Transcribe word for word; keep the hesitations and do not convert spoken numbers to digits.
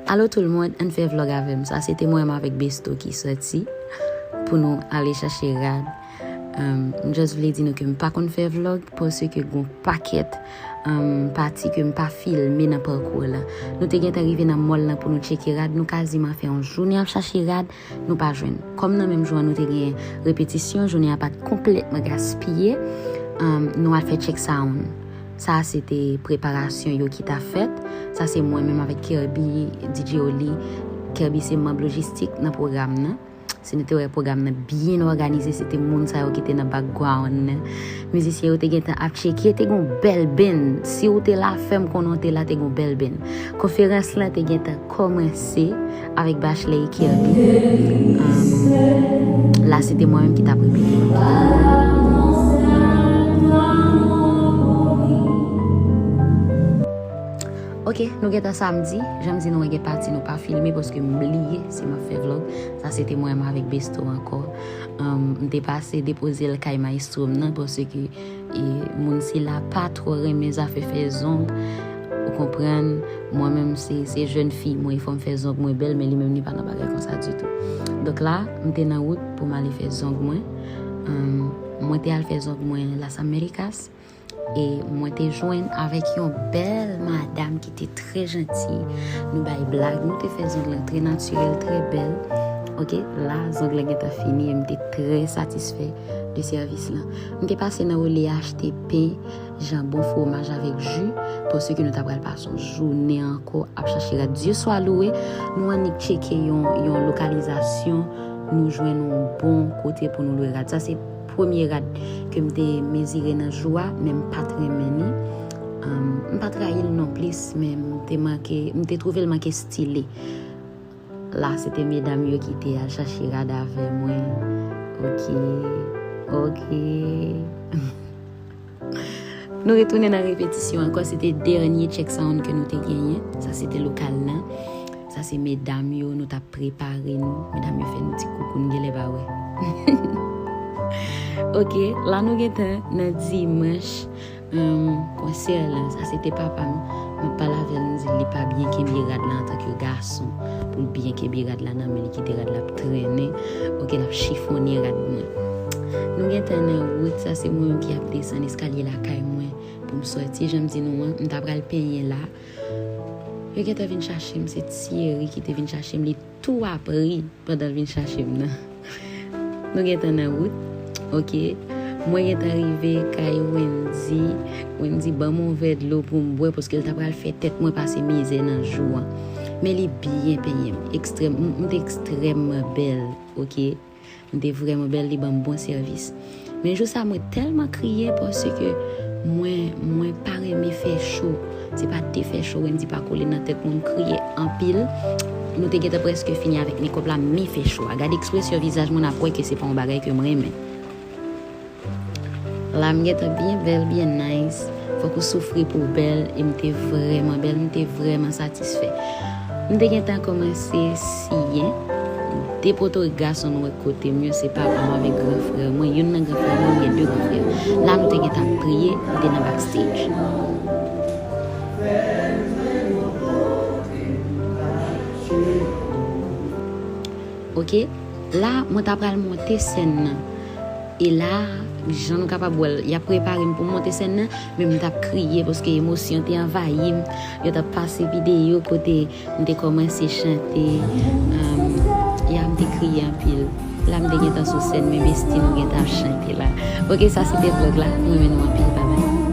Alo tout le monde, ann fè vlog avè m. Sa se te mwen menm avèk Besto ki sòti pou nou ale chache rad. Um, m just vle di nou ke m pa konn fè vlog paske gon pakèt um, pati ke m pa filme nan pakou la. Nou te gentan rive nan mall lan pou nou tcheke rad. Nou kaziman fè yon jounen ap chache rad, nou pa jwenn. Kòm nan menm jou an nou te gen repetisyon, jounen an pa t konplètman gaspiye. Um, nou al fè check sound. Sa se te preparasyon yo ki t ap fèt. Sa se mwen menm avèk Kirby, D J Oli. Kirby se manm lojistik nan pwogram nan. Si nou te wè pwogram nan byen òganize, se te moun sa yo ki te nan background nan. Mizisyen yo te gentan ap tcheke, te gon bèl band. Si w te la, fè m konnen w te la, te gon bèl band. Konferans lan te gentan kòmanse avèk Bachelet e Kirby. Um, la, se te mwen menm ki t ap repete. Ok, nou gentan samdi. Jan m di nou, gen pati nou pa filme paske m bliye si m ap fè vlog. Sa se te mwen menm avèk Besto ankò. Um, m te pase depoze l kay maestro m nan paske e, moun sila pa twò renmen zafè fè zong. Ou konprann, mwen menm se, se jèn fi mwen, fò m fè zong mwen bèl, men li menm li pa nan bagay konsa ditou. Donk la, m te nan wout pou m ale fè zong mwen. Um, mwen te al fè zong mwen Las Américas. E mwen te jwenn avèk yon bèl madam ki te trè janti. Nou bay blag, nou te fè zong lan trè natirèl, trè bèl. Ok, la, zong lan gentan fini e m te trè satisfè de sèvis lan. M te pase nan Olé achte pen, janbon, fwomaj avèk ji, paske nou ta pral pase yon jounen ankò ap chache rad. Dye swa louwe, nou annik tcheke yon, yon lokalizasyon, nou jwenn yon bon kote pou nou lwe rad. Sa se premye rad ke m te mezire nan jou a, men m pa t renmen li. Um, m pa t rayi l non plis, men m te manke, m te twouve l manke stile. La, se te medam yo ki te al chache rad avè mwen. Ok, ok. Nou retounen nan repetisyon ankò, se te dènye check sound ke nou te genyen. Sa se te lokal lan. Sa se medam yo, nou t ap prepare nou. Medam yo fè nou ti koukou, n genlè pa wè. Ok, la nou gentan nan dimanch, um, konsè lan. Sa se te papa m. M ap pale avè l, m di l li pa byen kenbe rad la antanke gason. Pou l byen kenbe rad la nan men, li kite rad la ap trennen. Ok, l ap chifonnen rad mwen. Nou gentan nan wout, sa se mwen menm ki ap desann eskalye lakay mwen pou m sòti. Jan m di nou an, m ta pral penyen la. Yo gentan vin chache m, se Thierry ki te vin chache m, li tou ap ri pandan l vin chache m nan. Nou gentan nan wout, ok. Mwen gentan rive kay Wendy. Wendy ban m yon vè dlo pou m bwè, paske l ta pral fè tèt mwen pase mizè nan jou an. Men li byen penyen m, ekstrèm, m, m te ekstrèmman bèl, ok. M te vrèman bèl, li ban m bon sèvis. Men jou sa, mwen tèlman kriye paske mwen, mwen pa renmen fè cho. Se pa de fè cho, Wendy pa kole nan tèt mwen, m kriye anpil. Nou te gentan prèske fini avèk mekòp la, men fè cho a. Gade ekspresyon vizaj mwen, n ap wè ke se pa yon bagay ke m renmen. La, m gentan byen bèl, byen nice. Fòk ou soufri pou w bèl, e m te vrèman bèl, m te vrèman satisfè. M te gentan kòmanse siyen. De poto gason nou wè kote m yo, se papa m avèk gran frè mwen. Youn nan gran frè mwen, m gen de gran frè. La, nou te gentan ap priye, m te nan backstage. Ok, la, mwen ta pral monte sèn nan. E la, jan nou kapab wè l, y ap prepare m pou m monte sèn nan, men m t ap kriye paske emosyon te anvayi m. Yo t ap pase videyo kote m te kòmanse chante. Um, ya, m te kriye anpil. La, m te gentan sou sèn, men besti, nou gentan ap chante la. Ok, sa se te vlog la. Mwen renmen nou anpil, babay.